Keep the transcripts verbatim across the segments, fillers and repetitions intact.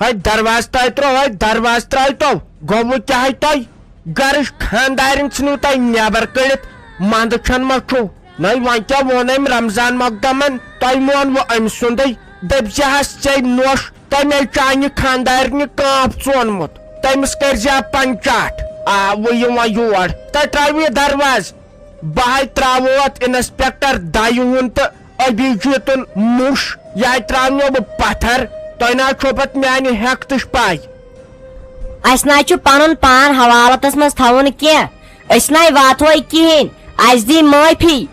ہے، دروازٕ ترٛٲوتو، ہے، دروازٕ ترٛٲوتو۔ گوٚو کیٛاہ ہے تۄہہِ؟ گرٕچ خانٛدارِنۍ ژھٕنِو تۄہہِ نٮ۪بر کٔڑِتھ، منٛدٕ چھَن ما چھُو؟ نَے وۄنۍ کیٛاہ ووٚن أمۍ رمضان مۄقدمن؟ تۄہہِ مونوٕ أمۍ سُنٛدٕے؟ دٔپۍ زِہَس ژےٚ نوٚش، تَمے چانہِ خانٛدارنہِ کانٛپ ژونمُت، تٔمِس کٔرۍ زِ پنچاٹھ۔ آوٕ یہِ وۄنۍ یور، تۄہہِ ترٛٲوِو یہِ دروازٕ۔ بہٕ ہے ترٛاوو اَتھ انسپیکٹر دَیہِ ہُنٛد تہٕ ابھی جیتن مُش، یا ترٛاونو بہٕ پتھر، تۄہہِ نہ چھو پتہٕ میانہِ ہٮ۪کتٕچ پاے۔ اسہِ نہ چھُ پنُن پان حوالتس منٛز تھاوُن کینٛہہ، أسۍ نہ واتہوے کِہینۍ، اسہِ دی معٲفی۔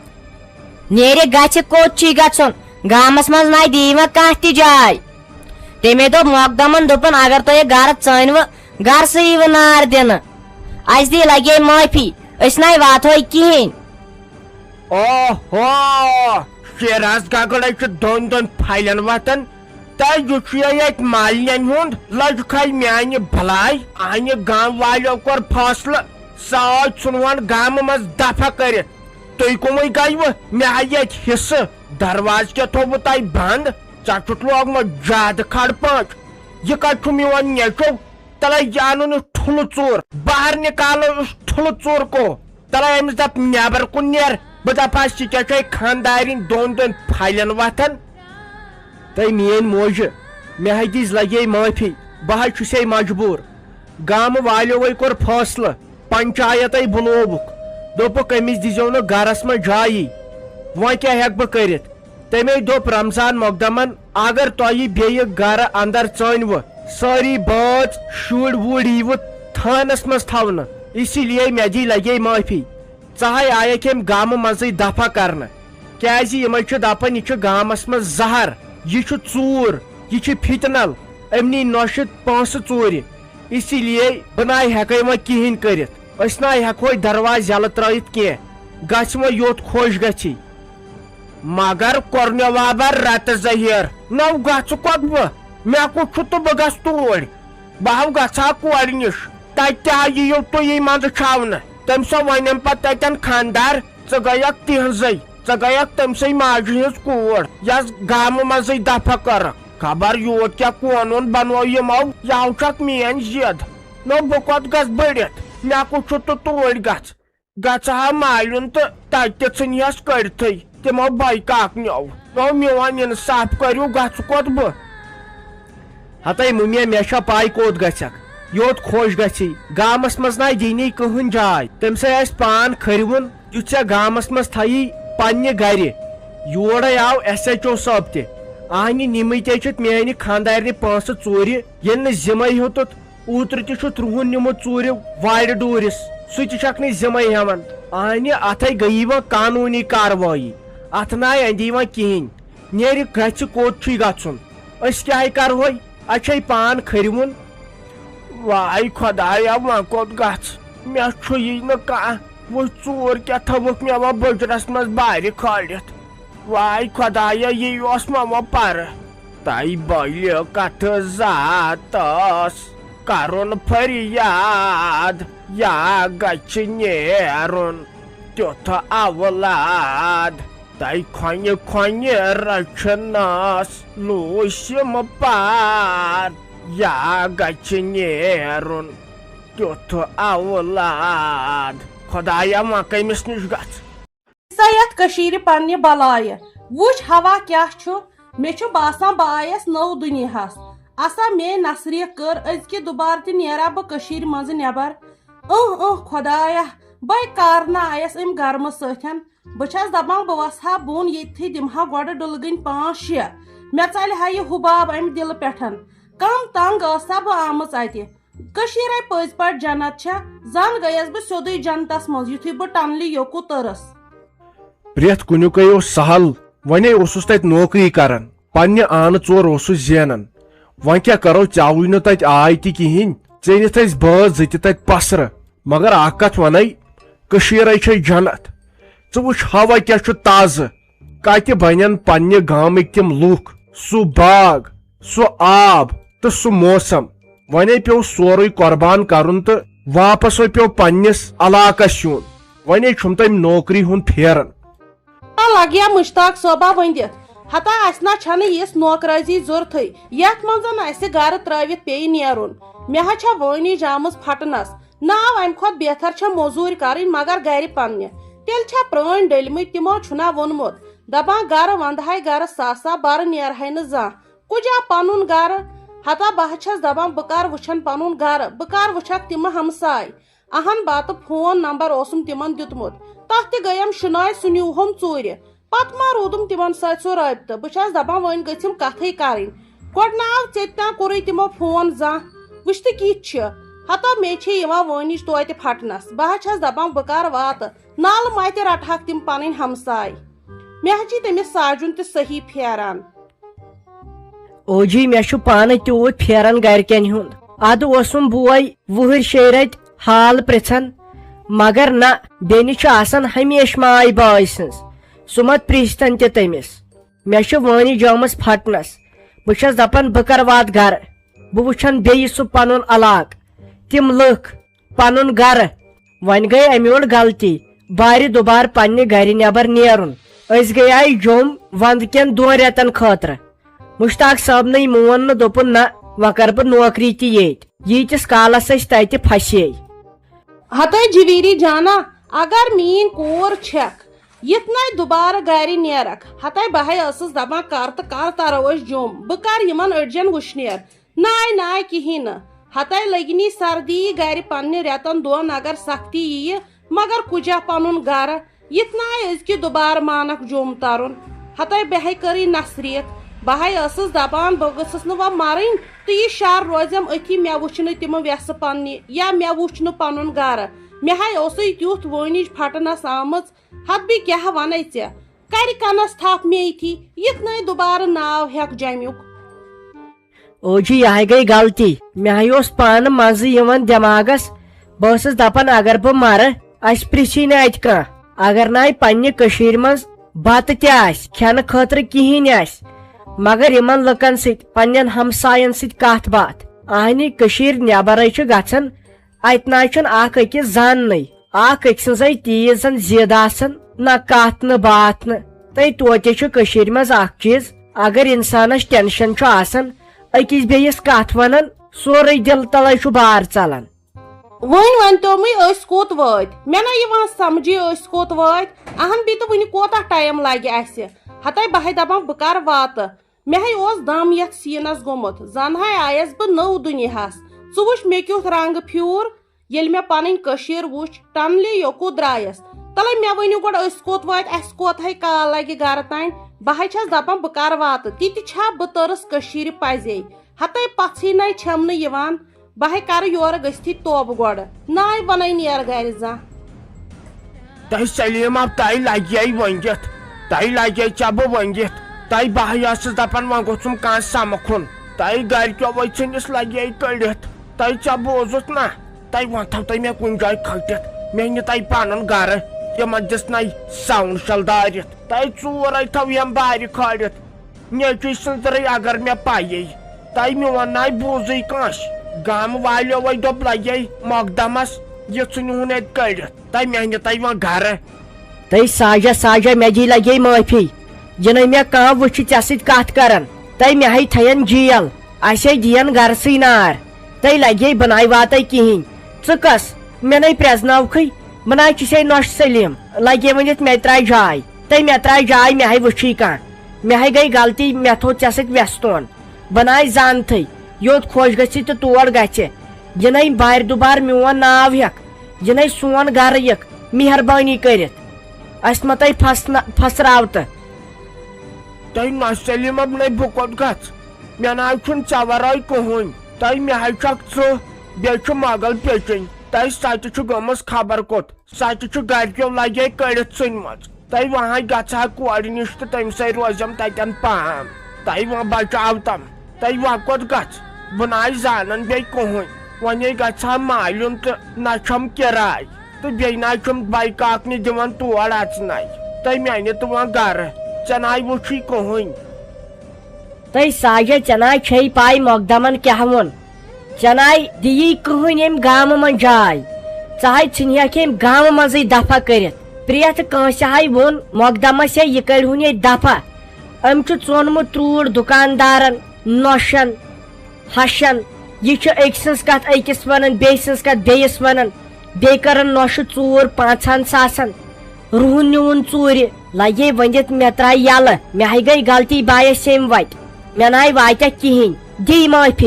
نیرِ گژھِ کوٚت چھُے گژھُن، گامس منٛز نہ دی وۄنۍ کانٛہہ تہِ جاے۔ تٔمۍ دوٚپ مۄقدمن، دوٚپُن، اگر تۄہہِ گرٕ ژٲنوٕ، گرٕ سٕے ییٖوٕ نار دِنہٕ، اسہِ دی لگے معٲفی، أسۍ نہ واتہوے کِہینۍ۔ اوہو، شیراز گگڑے چھُ دۄن دۄن پھلٮ۪ن وۄتھان۔ تہٕ یہِ چھُ ییٚتہِ مالنٮ۪ن ہُنٛد لٔج کھے میانہِ بلاے۔ اہنہِ گام والیو کوٚر فٲصلہٕ، سۭتۍ ژھُنہون گامہٕ منٛز دفع کٔرِتھ۔ تُہۍ کٕمٕے گٔیوٕ؟ مےٚ ہا ییٚتہِ حصہٕ۔ دروازٕ کیٛاہ تھوٚوٕ تۄہہِ بنٛد؟ ژےٚ چھُتھ لوگمُت زیادٕ کھڑ پانٛچ۔ یہِ کتہِ چھُ میون نیٚچو؟ تلے جانو نہٕ ٹھُلہٕ ژوٗر، بہر نِکالو یُس ٹھُلہٕ ژوٗر کو۔ تلے أمِس دپ نٮ۪بر کُن نیر، بہٕ دپہس یہِ کیٛاہ چھے خانٛدارِنۍ دۄن دۄن پھلٮ۪ن وۄتھان۔ تہٕ میٲنۍ موجہِ، مےٚ ہتِس لگے معٲفی، بہٕ حظ چھُسے مجبوٗر۔ گامہٕ والیوے کوٚر فٲصلہٕ، پنچایتے بُلووُکھ، دوٚپُکھ أمِس دیٖزیو نہٕ گرس منٛز جایی۔ وۄنۍ کیٛاہ ہٮ۪کہٕ بہٕ کٔرِتھ؟ تٔمۍ دوٚپ رمضان مۄقدمن، اگر تۄہہِ بیٚیہِ گرٕ اندر ژٲنوٕ، سٲری بٲژ شُرۍ وُرۍ ییٖوٕ تھانس منٛز تھاونہٕ، اسی لیے مےٚ دی لگے معٲفی۔ ژٕ ہاے آیکھ ییٚمہِ گامہٕ منٛزٕے دفع کرنہٕ، کیازِ یِمے چھِ دپان یہِ چھُ گامس منٛز زہر، یہِ چھُ ژوٗر، یہِ چھُ فِتنل، أمۍ نی نۄشہِ پونٛسہٕ ژوٗرِ، اسی لیے بہٕ ناے ہٮ۪کے وۄنۍ کِہینۍ کٔرِتھ، أسۍ ناے ہٮ۪کہوے دروازٕ یلہٕ ترٲیِتھ کینٛہہ، گژھِ وۄنۍ یوٚت خۄش گژھی۔ مگر کوٚر مےٚ وابا رتہٕ ظٲہِر۔ نو گژھٕ کوٚت بہٕ؟ مےٚ کُس چھُ تہٕ بہٕ گژھٕ توٗرۍ۔ بہٕ ہاو گژھٕ ہا کورِ نِش۔ تتہِ تہِ ہا یِیِو تُہی منٛزٕ چھاونہٕ۔ تٔمۍ سا ونٮ۪م پتہٕ تتٮ۪ن خانٛدار، ژٕ گٔیکھ تِہنٛزٕے، ژٕ گٔیکھ تٔمۍ سٕے ماجہِ ہٕنٛز کوٗر، یس گامہٕ منٛزٕے دفع کٔرٕکھ۔ خبر یوٗت کیٛاہ قونوٗن بنوو یِمو، یہو چھکھ میٲنۍ ضد۔ نو بہٕ کوٚت گژھٕ بٔڑِتھ؟ مےٚ کُس چھُ تہٕ توٗرۍ گژھٕ؟ گژھٕ ہا مالیُن تہٕ تتہِ تہِ ژھٕنہس کٔڑتھٕے تِمو بٲے کاکنیو۔ نو میون انصاف کٔرِو، گژھٕ کوٚت بہٕ؟ ہتے مُمیا، مےٚ چھا پاے کوٚت گژھکھ؟ یوٚت خۄش گژھی۔ گامس منٛز ناے دی نہٕ کٕہٕنۍ جاے۔ تٔمۍ سٕے آسہِ پان کھٔرِوُن، یُتھ ژےٚ گامس منٛز تھایی پننہِ گرِ۔ یورے آو ایس ایچ او صٲب تہِ۔ اہنہِ نِمٕتۍ تے چھِتھ میانہِ خانٛدارنہِ پونٛسہٕ ژوٗرِ، ییٚلہِ نہٕ ذمے ہیوٚتُتھ۔ اوترٕ تہِ چھُ ترٛہُن نیوٗمُت ژوٗرِ وارِ ڈوٗرِس، سُہ تہِ چھکھ نہٕ ذمے ہٮ۪وان۔ اہنہِ اتھے گٔیی وۄنۍ قانوٗنی کاروٲیی، اتھ ناے اندی وۄنۍ کِہینۍ۔ نیرِ گژھِ کوٚت چھُے گژھُن؟ أسۍ کیٛاہ ہے کرہوے؟ اَسہِ چھے پان کھٔرِوُن۔ واے خۄدایا، وۄنۍ کوٚت گژھ؟ مےٚ چھُ یی نہٕ کانٛہہ۔ وۄنۍ ژوٗر کیٛاہ تھٲوٕکھ مےٚ وۄنۍ بٔجرس منٛز بارِ کھٲلِتھ؟ واے خۄدایا، یی اوس مےٚ وۄنۍ پرٕ۔ تَے بٔلہِ کتھٕ ذاتس کرُن فریاد، یا گژھِ نیرُن تیُتھ اولاد۔ تَے کھۄنہِ کھۄنہِ رچھنس لوٗسِم پار، یا گژھِ نیرُن تیُتھ اولاد۔ خۄدایا، وۄنۍ کٔمِس نِش گژھ؟ سا یتھ کٔشیٖرِ پننہِ بلایہِ۔ وُچھ ہوا کیٛاہ چھُ، مےٚ چھُ باسان بہٕ آیس نٔو دُنیاہس۔ اسا میے نصریہ کٔر أزکہِ دُبارٕ تہِ نیرا بہٕ کٔشیٖرِ منٛزٕ نٮ۪بر۔ اۭں اۭں خۄدایا، بے کارنہ آیس امہِ گرمہٕ سۭتھٮ۪ن۔ بہٕ چھس دپان بہٕ وسہٕ ہا بۄن ییٚتتھٕے، دِمہٕ ہا گۄڈٕ ڈُلگٕنۍ پانٛژھ شےٚ۔ مےٚ ژلہِ ہا یہِ حُباب امہِ دِلہٕ پٮ۪ٹھن۔ کم تنگ ٲسا بہٕ آمٕژ اتہِ۔ کٔشیٖرے پٔزۍ پٲٹھۍ جنت چھےٚ، زن گٔیس بہٕ سیوٚدُے جنتس منٛز، یُتھُے بہٕ ٹنلہِ یوکُن تٔرٕس۔ پرٛٮ۪تھ کُنیُکے اوس سہل، وۄنے اوسُس تتہِ نوکری کران، پننہِ آنہٕ ژور اوسُس زینان۔ وۄنۍ کیٛاہ کرو، ژےٚ آوُے نہٕ تتہِ آے تہِ کِہینۍ، ژےٚ نِتھ ٲسۍ بٲژ زٕ تہِ تتہِ پسرٕ۔ مگر اکھ کتھ ونے، کٔشیٖرے چھے جنت۔ ژٕ وٕچھ ہوا کیٛاہ چھُ تازٕ، کتہِ بنن پننہِ گامٕکۍ تِم لوٗکھ، سُہ باغ، سُہ آب تہٕ سُہ موسم۔ ونے پیوٚو سورُے قربان کرُن تہٕ واپسے پیوٚو پننِس علاقس یُن۔ ونے چھُم تٔمۍ نوکری ہُنٛد پھیران۔ آ، لگیا مشتاق صٲبا ؤنِتھ۔ ہتا اسہِ نا چھنہٕ یِژھ نوکرٲزی ضرورتھٕے، یتھ منٛز اسہِ گرٕ ترٲوِتھ پیٚیہِ نیرُن۔ مےٚ ہا چھےٚ وٲنِج آمٕژ پھٹنس۔ نہ آو امہِ کھۄتہٕ بہتر چھےٚ موٚزوٗرۍ کرٕنۍ، مگر گرِ پننہِ۔ تیٚلہِ چھا پرٲنۍ ڈٔلمٕتۍ، تِمو چھُنا ووٚنمُت، دپان، گرٕ ونٛدہاے گرٕ ساسا، برٕ نیرہاے نہٕ زانٛہہ۔ کُجا پنُن گرٕ؟ ہتا بہٕ ہا چھَس دپان، بہٕ کر وٕچھن پنُن گرٕ، بہٕ کر وٕچھکھ تِمہٕ ہمساے؟ اہن باتہٕ فون نمبر اوسُم تِمن دیُتمُت، تتھ تہِ گٔیم شِناے، سُہ نیوٗہُم ژوٗرِ۔ پتہٕ ما روٗدُم تِمن سۭتۍ سُہ رٲبطہٕ؟ بہٕ چھَس دپان، وۄنۍ گٔژھِم کتھٕے کرٕنۍ۔ گۄڈٕ نہ آو ژےٚ تہِ تام کوٚرُے تِمو فون زانٛہہ۔ وٕچھ تہٕ کِتھ چھِ۔ ہتو مے چھے یِوان وٲنِج توتہِ پھٹنس۔ بہٕ ہا چھَس دپان، بہٕ کر واتہٕ۔ نالہٕ متہِ رٹہٕ ہکھ تِم پنٕنۍ ہمساے۔ مےٚ ہا چھِ تٔمِس ساجُن تہِ صحیح پھیران۔ او جی، مےٚ چھُ پانہٕ تیوٗت پھیران گرِکٮ۪ن ہُنٛد۔ ادٕ اوسُم بوے وُہٕرۍ شیٚیہِ رٮ۪تۍ حال پرژھان، مگر نہ، بیٚنہِ چھِ آسان ہمیشہِ ماے باے سٕنٛز۔ سُہ مت پرژھتن تہِ تٔمِس۔ مےٚ چھِ وٲنِج آمٕژ پھٹنس۔ بہٕ چھَس دپان، بہٕ کر واتہٕ گرٕ، بہٕ وٕچھن بیٚیہِ سُہ پنُن علاقہٕ، تِم لٕکھ، پنُن گرٕ۔ وۄنۍ گٔے امہِ اوٚڑ غلطی، بارِ دُبارٕ پننہِ گرِ نٮ۪بر نیرُن۔ أسۍ گٔیایہِ جوٚم ونٛدٕ کٮ۪ن دۄن رٮ۪تن خٲطرٕ۔ مشتاق صٲبنٕے مون نہٕ، دوٚپُن، نہ، وۄنۍ کرٕ بہٕ نوکری تہِ ییٚتۍ۔ ییٖتِس کالس أسۍ تتہِ پھسے۔ ہتے جویری جانا، اگر میٲنۍ کوٗر چھکھ، یِتھ نَے دُبارٕ گرِ نیرکھ۔ ہتے بہٕ ہے ٲسٕس دپان، کر تہٕ کر ترو أسۍ جوٚم، بہٕ کر یِمن أڈجن وٕشنیر۔ ناے ناے کِہیٖنۍ نہٕ۔ ہتے لٔگنی سردی گرِ پننہِ رٮ۪تن دۄن، اگر سختی یِیہِ، مگر کُجا پنُن گرٕ؟ یِتھ ناے أزکہِ دُبارٕ مانکھ جوٚم ترُن۔ ہتے بہے کٔرٕے نصریت۔ بہے ٲسٕس دپان، بہٕ گٔژھٕس نہٕ وۄنۍ مرٕنۍ، تہٕ یہِ شر روزٮ۪م أتھی، مےٚ وٕچھِ نہٕ تِمہٕ وٮ۪سہٕ پننہِ، یا مےٚ وٕچھ نہٕ پنُن گرٕ۔ مےٚ ہے اوسُے تیُتھ وٲنِج پھٹنس آمٕژ۔ ہتہٕ بہٕ کیٛاہ ونَے ژےٚ؟ کرِ کنس تھپھ میٚیتھی، یِتھ نَے دُبارٕ ناو ہٮ۪کھ جمیُک۔ او جی، یہِ ہے گٔے غلطی۔ مےٚ ہے اوس پانہٕ منٛزٕ یِوان دٮ۪ماغس، بہٕ ٲسٕس دپان، اگر بہٕ مرٕ، اسہِ پرژھی نہٕ اتہِ کانٛہہ۔ اگر نہٕ اتہِ پننہِ کٔشیٖرِ منٛز بتہٕ تہِ آسہِ، کھٮ۪نہٕ خٲطرٕ کِہیٖنۍ آسہِ، مگر یِمن لُکن سۭتۍ، پننٮ۪ن ہمساین سۭتۍ کتھ باتھ، اہنہِ کٔشیٖرِ نٮ۪برے چھِ گژھان، اتہِ نہ چھُنہٕ اکھ أکِس زاننٕے، اکھ أکۍ سٕنٛزے تیٖژ زن زِد آسان، نہ کتھ نہٕ باتھ نہٕ۔ تہٕ توتہِ چھُ کٔشیٖرِ منٛز اکھ چیٖز، اگر انسانس ٹینشن چھُ آسان، أکِس بیٚیِس کتھ ونان، سورُے دِل تلے چھُ بار ژلان۔ وۄنۍ ؤنۍ تو مےٚ، أسۍ کوٚت وٲتۍ؟ مےٚ نہ یِوان سمجھے أسۍ کوٚت وٲتۍ۔ اہن بیٚیہِ تہٕ وُنہِ کوتاہ ٹایم لگہِ اسہِ؟ ہتے بہے دپان بہٕ کر واتہٕ۔ مےٚ ہے اوس دم یتھ سیٖنس گوٚمُت، زن ہے آیس بہٕ نٔو دُنیاہس۔ ژٕ وٕچھ مےٚ کیُتھ رنگ پھیوٗر۔ ییٚلہِ مےٚ پنٕنۍ کٔشیٖر وٕچھ، ٹنلہِ یوکوٗ درٛایس۔ تلے مےٚ ؤنِو گۄڈٕ، أسۍ کوٚت وٲتۍ، اسہِ کوتاہ کال لگہِ گرٕ تام؟ بہٕ ہے چھس دپان بہٕ کر واتہٕ، تہِ تہِ چھا بہٕ تٔرٕس کٔشیٖرِ پزے؟ ہتے پژھٕے نے چھم نہٕ یِوان۔ بہٕ ہے کرٕ یورٕ گٔژھتھٕے توبہٕ گۄڈٕ، ناے ونَے نیر گرِ زانٛہہ۔ تۄہہِ سلیٖم آو، تۄہہِ لگے ؤنگِتھ، تۄہہِ لگے ژےٚ بہٕ ؤنگِتھ، تۄہہِ بہٕ ہے ٲسٕس دپان وۄنۍ گوٚژھُم کانٛہہ سمکھُن، تۄہہِ گرِکیو وۄنۍ ژھٕنِس لگے کٔڑِتھ، تۄہہِ ژےٚ بوٗزُتھ نا؟ تۄہہِ وۄنۍ تھاو تۄہہِ مےٚ کُنہِ جایہِ کھٔٹِتھ، مےٚ نہِ تۄہہِ پنُن گرٕ، یِمن دِژ نَے ساوُنٛڈ شل دٲرِتھ، تۄہہِ ژور ہے تھاو یِم بارِ کھٲلِتھ۔ نیٚچوٗ سٕنٛز رٔے اگر مےٚ پَیے، تۄہہِ میون ناے بوٗزٕے کٲنٛسہِ۔ گامہٕ والیو وَے دوٚپ لَگے مۄقدمس، یہِ ژھٕنِہُن اَتہِ کٔڑِتھ۔ تۄہہِ مےٚ نہِ تۄہہِ وۄنۍ گرٕ۔ تہٕ ساجہ، ساجہ، مےٚ دی لَگے معٲفی۔ یِنَے مےٚ کانٛہہ وٕچھِ ژےٚ سۭتۍ کَتھ کَران، تہٕ مےٚ ہے تھَین جیل۔ اَسہِ ہے دِین گرسٕے نار۔ تہٕ لَگے بہٕ ناے واتے کِہیٖنۍ۔ ژٕ کَس؟ مےٚ نَے پرٛزناوکھٕے۔ بہٕ ناے چھُسے نۄشہِ سلیٖم۔ لَگے ؤنِتھ مےٚ ترٛایہِ جاے۔ تہٕ مےٚ ترٛایہِ جاے، مےٚ ہے وٕچھٕے کانٛہہ۔ مےٚ ہے گٔے غلطی، مےٚ تھوٚو ژےٚ سۭتۍ وٮ۪ستون۔ بہٕ ناے زانتھٕے، یوٚت خۄش گژھِ تہٕ تور گژھِ۔ یہِ نَے بارِ دُبارٕ میون ناو ہٮ۪کھ، یہِ نَے سون گرٕ یِکھ۔ مہربٲنی کٔرِتھ، اَسہِ مہ تۄہہِ پھسنہ-، پھسراو تہٕ۔ تۄہہِ نۄشہِ سلیٖم، اب نَے بہٕ کوٚت گژھٕ؟ مےٚ نہ حظ چھُنہٕ ژےٚ ورٲے کٕہٕنۍ۔ تۄہہِ مےٚ حظ چھکھ ژٕ، بیٚیہِ چھُ مۄغل پیٚچِنۍ۔ تۄہہِ سۄ تہِ چھُ گٔمٕژ خبر کوٚت۔ سۄ تہِ چھُ گرِکیو لگے کٔڑِتھ ژھٕنمٕژ۔ تۄہہِ وۄنۍ ہاے گژھٕ ہا کورِ نِش تہٕ تٔمۍ سٕے روزٮ۪م تتٮ۪ن پان۔ تۄہہِ وۄنۍ بچاوتم۔ تۄہہِ وۄنۍ کوٚت گژھٕ؟ بہٕ نہ آے زانان بیٚیہِ کٕہٕنۍ۔ وۄنۍ ہے گژھٕ ہا مالیُن تہٕ نہ چھم کِراے۔ تہٕ بیٚیہِ نہ چھم بایہِ کاکنہِ دِوان تور اژنَے۔ تۄہہِ مےٚ نہِ تہٕ وۄنۍ گرٕ۔ ژےٚ نہ آے وٕچھُے کٕہٕنۍ۔ تہٕ ساجہ، ژےٚ نہ چھے پاے مۄقدمن کیٛاہ ووٚن؟ ژےٚ نہ دِیی کٕہٕنۍ ییٚمہِ گامہٕ منٛز جاے۔ ژٕ ہے ژھٕنہکھ ییٚمہِ گامہٕ منٛزٕے دفع کٔرِتھ۔ پرٛٮ۪تھ کٲنٛسہِ ہے ووٚن مۄقدمس، ہے یہِ کٔرۍہُن ییٚتہِ دفع۔ أمۍ چھُ ژونمُت ترٛوٗٹھ دُکاندارن، نۄشن، ہشن۔ یہِ چھُ أکۍ سٕنٛز کتھ أکِس ونان، بیٚیہِ سٕنٛز کتھ بیٚیِس ونان۔ بیٚیہِ کران نۄشہِ ژوٗر پانٛژہن ساسن۔ رُہُن نیوٗن ژوٗرِ، لگے ؤنِتھ مےٚ ترٛایہِ یلہٕ، مےٚ ہے گٔے غلطی، بایس ییٚمہِ وتہِ۔ مےٚ ناے واتہِ کِہیٖنۍ، دِیہِ معٲفی۔